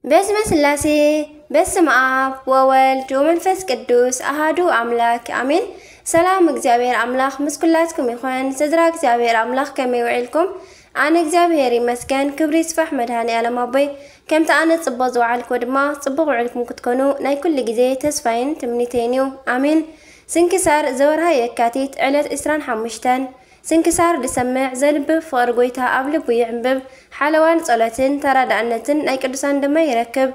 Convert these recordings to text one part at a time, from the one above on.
በስመ ስላሴ፣ በስመ አብ ወወልድ ወመንፈስ ቅዱስ አሃዱ አምላክ አሜን። ሰላም እግዚኣብሔር አምላክ ምስ ኩላትኩም ይኹን። ስድራ እግዚኣብሔር አምላክ ከመይ ውዒልኩም? ኣነ እግዚኣብሔር ይመስገን፣ ክብሪ ይስፋሕ መድኃኔ ዓለም ኣቦይ። ከምቲ ኣነ ጽቡቕ ዝወዓልኩ ድማ ጽቡቕ ውዒልኩም ክትኮኑ ናይ ኩሉ ግዜ ተስፋይን ትምኒተይን እዩ። ኣሜን። ስንክሳር ዘወርሃ የካቲት ዕለት ዕስራን ሓሙሽተን። ስንክሳር ዝሰምዕ ዘንብብ ፍቕሪ ጎይታ ኣብ ልቡ ይዕንብብ። ሓለዋን ጸሎትን ተራዳእነትን ናይ ቅዱሳን ድማ ይረክብ።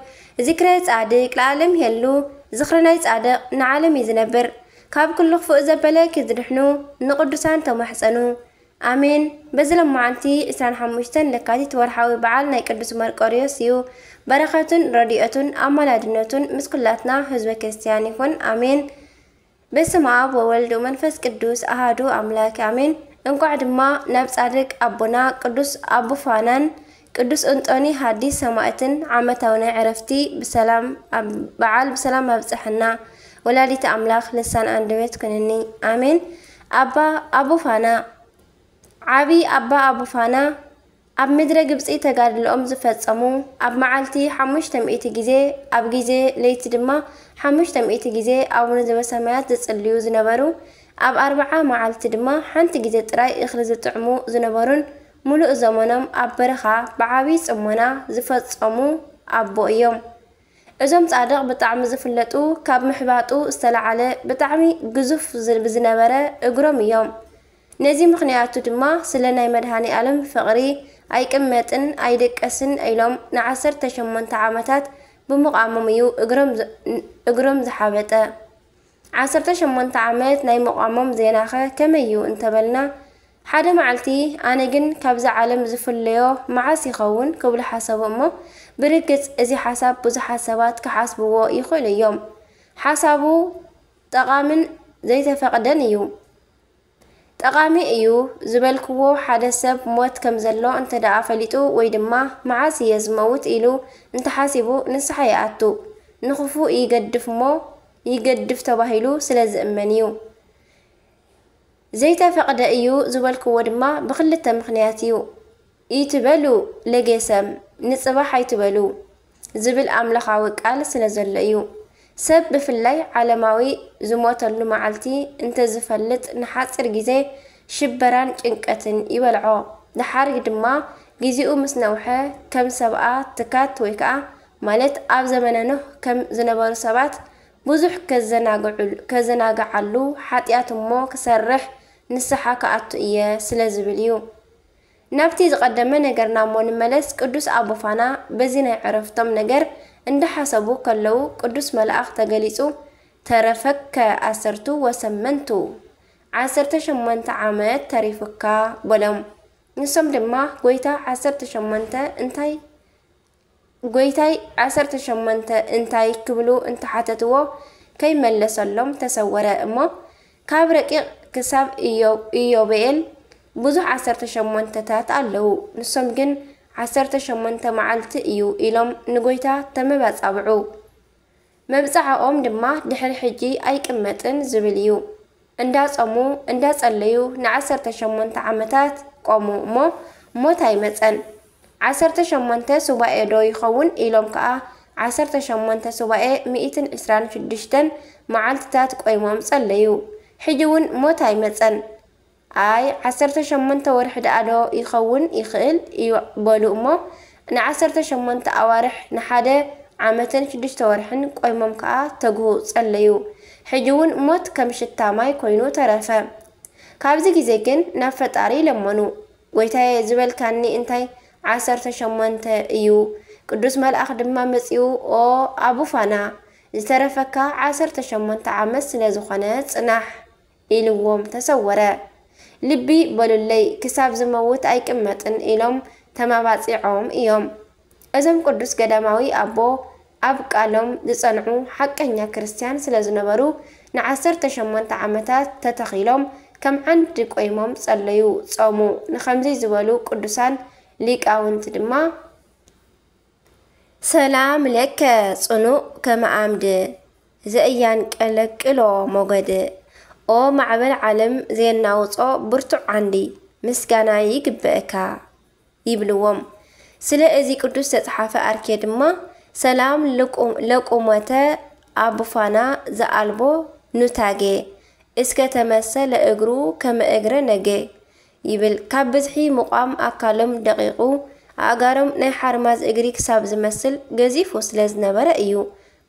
ዝክረ ጻድቅ ለዓለም ይሄሉ። ዝኽሪ ናይ ጻድቕ ንዓለም እዩ ዝነብር። ካብ ኩሉ ክፉእ ዘበለ ክትድሕኑ ንቅዱሳን ተማሕጸኑ። ኣሜን። በዚ ሎማዓንቲ ዕስራን ሓሙሽተን ለካቲት ወርሓዊ በዓል ናይ ቅዱስ መርቆሪዎስ እዩ። በረኸቱን ረድኤቱን ኣማላድነቱን ምስ ኩላትና ህዝበ ክርስቲያን ይኹን። ኣሜን። በስመ አብ ወወልድ ወመንፈስ ቅዱስ አሃዱ አምላክ አሜን። እንቋዕ ድማ ናብ ጻድቅ ኣቦና ቅዱስ ኣቡፋናን ቅዱስ እንጦኒ ሃዲስ ሰማእትን ዓመታዊ ናይ ዕረፍቲ ብሰላም ኣብ-፣ በዓል ብሰላም ኣብጽሐና። ወላዲተ ኣምላኽ ልሳን ኣንደበት ኩንኒ። ኣሜን። ኣባ ኣቡፋና፣ ዓቢ ኣባ ኣቡፋና፣ ኣብ ምድረ ግብጺ ተጋድሎኦም ዝፈጸሙ፣ ኣብ መዓልቲ ሓሙሽተ ሚእቲ ግዜ፣ ኣብ ግዜ ለይቲ ድማ ሓሙሽተ ሚእቲ ግዜ ኣቡነ ዘበሰማያት ዝጽልዩ ዝነበሩ፣ ኣብ ኣርብዓ መዓልቲ ድማ ሓንቲ ግዜ ጥራይ እኽሊ ዝጥዕሙ ዝነበሩን፣ ምሉእ ዘመኖም ኣብ በረኻ ብዓቢ ጽሞና ዝፈጸሙ ኣቦ እዮም። እዞም ጻድቕ ብጣዕሚ ዝፍለጡ፣ ካብ ምሕባጡ ዝተለዓለ ብጣዕሚ ግዙፍ ዝ-፣ ብዝነበረ እግሮም እዮም። ነዚ ምኽንያቱ ድማ ስለ ናይ መድኃኔ ዓለም ፍቕሪ ኣይቅመጥን ኣይድቀስን ኢሎም ንዓሰርተ ሸሞንተ ዓመታት ብምቓሞም እዩ እግሮም ዝ-፣ እግሮም ዝሓበጠ። ዓሰርተ ሸሞንተ ዓመት ናይ ምቓሞም ዜናኸ ከመይ እዩ እንተበልና፣ ሓደ መዓልቲ ኣነ ግን ካብዛ ዓለም ዝፍለዮ መዓስ ይኸውን ክብሉ ሓሰቡ እሞ፣ ብርግጽ እዚ ሓሳብ ብዙሓት ሰባት ክሓስብዎ ይኽእሉ እዮም። ሓሳቡ ጠቓምን ዘይተፈቕደን እዩ። ጠቓሚ እዩ ዝበልክዎ ሓደ ሰብ ሞት ከም ዘሎ እንተ ደኣ ፈሊጡ ወይ ድማ መዓስ እየ ዝመውት ኢሉ እንተሓሲቡ ንስሓ ይኣቱ። ንኽፉእ ይገድፍ እሞ ይገድፍ ተባሂሉ ስለ ዝእመን እዩ። ዘይተፈቕደ እዩ ዝበልክዎ ድማ ብኽልተ ምኽንያት እዩ። ኢትበሉ ለጌሰም፣ ንጽባሕ ኣይትበሉ ዝብል ኣምላኻዊ ቃል ስለ ዘሎ እዩ። ሰብ ብፍላይ ዓለማዊ ዝሞተሉ መዓልቲ እንተዝፈልጥ ንሓጺር ግዜ ሽበራን ጭንቀትን ይበልዖ። ደሓር ድማ ግዜኡ ምስ ነውሐ ከም ሰብኣ ትካት ወይ ከኣ ማለት ኣብ ዘመነ ኖህ ከም ዝነበሩ ሰባት ብዙሕ ከዘናግዑ-፣ ከዘናግዓሉ ሓጢኣት እሞ ክሰርሕ ንስሓ ክኣቱ እየ ስለ ዝብል እዩ። ናብቲ ዝቐደመ ነገርና እሞ ንመለስ። ቅዱስ ኣቦ ፋና በዚ ናይ ዕረፍቶም ነገር እንዳሓሰቡ ከለዉ ቅዱስ መልኣኽ ተገሊጹ፣ "ተረፈከ ዓሰርቱ ወሰመንቱ፣ ዓሰርተ ሸሞንተ ዓመት ተሪፉካ" በሎም። ንሶም ድማ፣ "ጐይታ፣ ዓሰርተ ሸሞንተ እንታይ?" ጐይታይ ዓሰርተ ሸሞንተ እንታይ ክብሉ እንተሓተትዎ ከይመለሰሎም ተሰወረ እሞ፣ ካብ ረቂቕ ክሳብ ኢዮ-፣ ኢዮቤል ብዙሕ ዓሰርተ ሸሞንተታት ኣለዉ። ንሶም ግን ዓሰርተ ሸሞንተ መዓልቲ እዩ ኢሎም ንጐይታ ተመባጻብዑ። መብጽዓኦም ድማ ድሕሪ ሕጂ ኣይቅመጥን ዝብል እዩ። እንዳጾሙ እንዳጸለዩ ንዓሰርተ ሸሞንተ ዓመታት ቆሙ እሞ ሞት ኣይመጸን። ዓሰርተ ሸሞንተ ሱባኤ ዶ ይኸውን ኢሎም ከኣ ዓሰርተ ሸሞንተ ሱባኤ ሚእትን ዕስራን ሽዱሽተን መዓልትታት ቆይሞም ጸለዩ። ሕጂ እውን ሞት ኣይመጸን። ኣይ፣ ዓሰርተ ሸሞንተ ወርሒ ደኣ ዶ ይኸውን ይኽእል እዩ በሉ እሞ፣ ንዓሰርተ ሸሞንተ ኣዋርሕ ንሓደ ዓመትን ሽዱሽተ ወርሕን ቆይሞም ከኣ ተግሁ ጸለዩ። ሕጂ እውን ሞት ከም ሽታ ማይ ኮይኑ ተረፈ። ካብዚ ግዜ ግን ናብ ፈጣሪ ለመኑ። "ጐይታየ፣ ዝበልካኒ እንታይ ዓሰርተ ሸሞንተ እዩ?" ቅዱስ መልኣኽ ድማ መጺኡ፣ "ኦ ኣቡፋና፣ ዝተረፈካ ዓሰርተ ሸሞንተ ዓመት ስለ ዝኾነ ጽናሕ" ኢልዎም ተሰወረ። ልቢ በሉለይ፣ ክሳብ ዝመውት ኣይቅመጥን ኢሎም ተመባጺዖም እዮም። እዞም ቅዱስ ገዳማዊ ኣቦ ኣብ ቃሎም ዝጸንዑ ሓቀኛ ክርስትያን ስለ ዝነበሩ፣ ንዓሰርተ ሸሞንተ ዓመታት ተተኺሎም ከም ዓንዲ ቆይሞም ጸለዩ፣ ጾሙ። ንኸምዚ ዝበሉ ቅዱሳን ሊቃውንቲ ድማ፣ "ሰላም ለከ ጽኑዕ ከመ ዓምድ፣ ዘእያንቀለቅሎ ሞገድ፣ ኦ ማዕበል ዓለም ዘየናውጾ ብርቱዕ ዓንዲ፣ ምስጋና ይግበእካ" ይብልዎም። ስለ እዚ ቅዱስ ዝተጽሓፈ ኣርኬ ድማ፣ ሰላም ለቁመተ አቡፋና ዘአልቦ ኑታጌ እስከ ተመሰለ እግሩ ከመ እግረ ነጌ ይብል። ካብ ብዝሒ ምቋም ኣካሎም ደቂቑ፣ ኣእጋሮም ናይ ሓርማዝ እግሪ ክሳብ ዝመስል ገዚፉ ስለ ዝነበረ እዩ።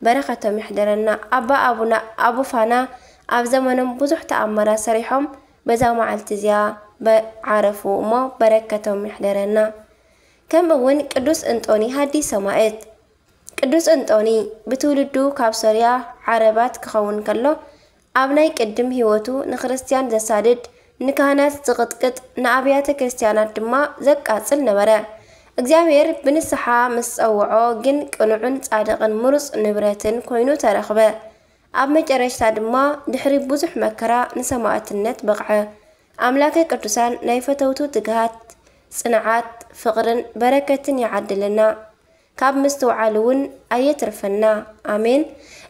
በረኸቶም ይሕደረና። ኣባ ኣቡና፣ ኣቡፋና ኣብ ዘመኖም ብዙሕ ተኣምራት ሰሪሖም በዛ መዓልቲ እዚኣ በ-፣ ዓረፉ እሞ በረከቶም ይሕደረና። ከምኡ እውን ቅዱስ እንጦኒ ሃዲ ሰማእት። ቅዱስ እንጦኒ ብትውልዱ ካብ ሶርያ ዓረባት ክኸውን ከሎ፣ ኣብ ናይ ቅድም ህይወቱ ንክርስትያን ዘሳድድ፣ ንካህናት ዝቕጥቅጥ፣ ንኣብያተ ክርስትያናት ድማ ዘቃጽል ነበረ። እግዚኣብሔር ብንስሓ ምስ ጸውዖ ግን ቅኑዕን ጻድቕን ምሩጽ ንብረትን ኮይኑ ተረኽበ። ኣብ መጨረሽታ ድማ ድሕሪ ብዙሕ መከራ ንሰማእትነት በቕዐ። ኣምላከ ቅዱሳን ናይ ፈተውቱ ትግሃት፣ ጽንዓት፣ ፍቕርን በረከትን ይዓድልና። ካብ ምስትውዓል እውን ኣየትርፈና። ኣሜን።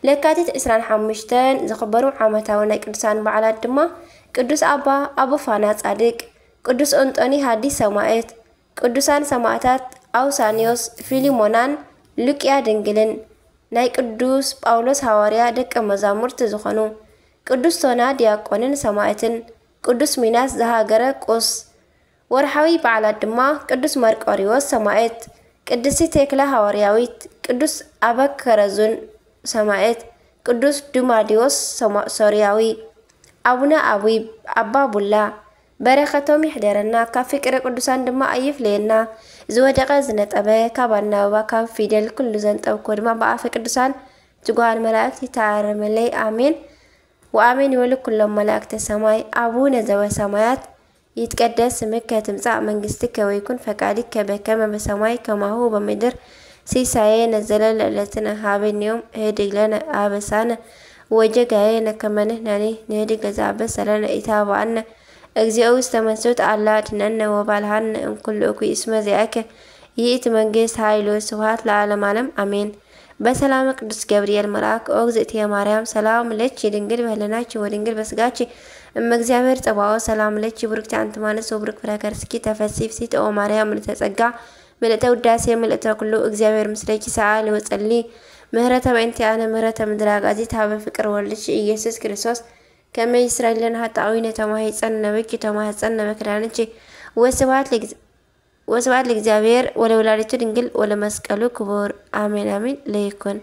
ለካቲት ዕስራን ሓሙሽተን ዝኽበሩ ዓመታዊ ናይ ቅዱሳን በዓላት ድማ ቅዱስ ኣባ ኣቡፋና ጻድቅ፣ ቅዱስ እንጦኒ ሃዲ ሰማእት፣ ቅዱሳን ሰማእታት ኣውሳንዮስ፣ ፊሊሞናን ሉቅያ ድንግልን፣ ናይ ቅዱስ ጳውሎስ ሃዋርያ ደቀ መዛሙርት ዝኾኑ ቅዱስ ቶና ዲያቆንን ሰማእትን፣ ቅዱስ ሚናስ ዘሃገረ ቁስ። ወርሓዊ በዓላት ድማ ቅዱስ መርቆሪዎስ ሰማእት፣ ቅድስቲ ቴክላ ሃዋርያዊት፣ ቅዱስ ኣበ ከረዙን ሰማእት፣ ቅዱስ ዱማዲዎስ ሰማ-፣ ሶርያዊ፣ ኣቡነ ኣቡይ፣ ኣባ ቡላ። በረኸቶም ይሕደረና፣ ካብ ፍቅረ ቅዱሳን ድማ ኣይፍለየና። ዝወደቐ ዝነጠበ ካብ ኣናብባ ካብ ፊደል፣ ኩሉ ዘንጠብኮ ድማ ብኣፈ ቅዱሳን ትጉሃን መላእክት ይተኣረመለይ። ኣሜን ወኣሜን ይበሉ ኩሎም መላእክተ ሰማይ። ኣቡነ ዘበሰማያት ይትቀደስ ስምከ ትምጻእ መንግስትከ ወይኩን ፈቃድከ በከመ በሰማይ ከማሁ በምድር። ሲሳየነ ዘለለ ዕለትነ ሀበነ ዮም፣ ህድግ ለነ አበሳነ ወጌጋየነ ከመ ንሕነኒ ንህድግ ለዘአበሰ ለነ። ኢታብአነ እግዚኦ ውስተ መንሱት አላ አድነነ ወባልሃነ እምኩሉ እኩይ እስመ ዚአከ ይእቲ መንግስት ኃይል ወስብሐት ለዓለመ ዓለም አሜን። በሰላመ ቅዱስ ገብርኤል መልአክ ኦ እግዝእትየ ማርያም ሰላም ለኪ ድንግል በህልናኪ ወድንግል በስጋኪ እመ እግዚአብሔር ጸባኦት ሰላም ለኪ ብሩክቲ አንቲ እማንስ ወብሩክ ፍሬ ከርስኪ ተፈሲ ፍሲት ኦ ማርያም ምልዕተ ጸጋ ምልዕተ ውዳሴ ምልዕተ ኩሉ እግዚአብሔር ምስለኪ ሰአሊ ወጸሊ ምህረተ በእንቲአነ ምህረተ ምድረ አጋዚት ሀበ ፍቅር ወልድኪ ኢየሱስ ክርስቶስ ከመ ይስረይ ለነ ኃጣውኢነ ተማሂፀነ በኪ ተማህፀነ በክዳንኪ ወስብሐት ለእግዝ-፣ ወስብሐት ለእግዚአብሔር ወለወላዲቱ ድንግል ወለመስቀሉ ክቡር አሜን አሜን ለይኩን።